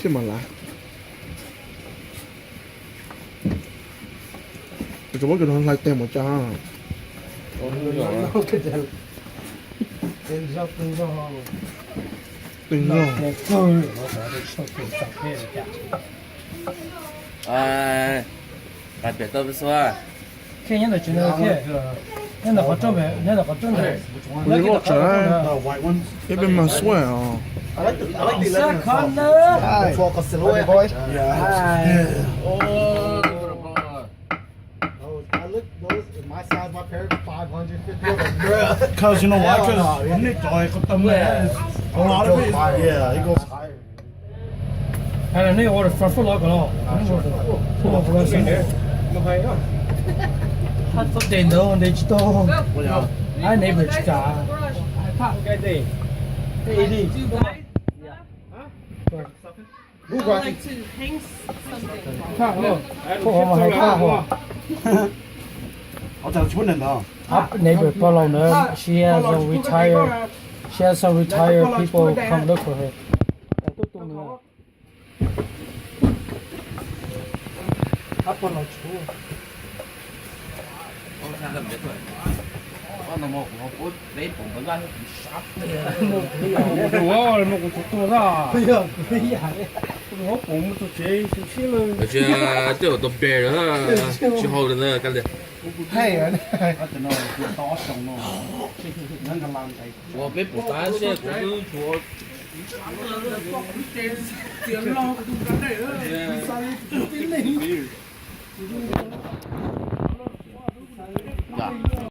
Tej mas lav. Tus muab cov no hlais tes mus tsa. Tej zog. Kuv loj tsawv. Ib peb mas suaj os. Cause you know why? Cause a lot of it, yeah, it goes higher. Hay là nej order front foot los los. Hab txob tes ntawd ntes tsis tau. Hab neighbor tsis kam. Our neighbor Paula, no, she has a retire, she has some retired people come look for her. Tej zaum tau npe lawm, tsis haus lawm ntag. Ua peb pum tab seb kuv twb tsuav.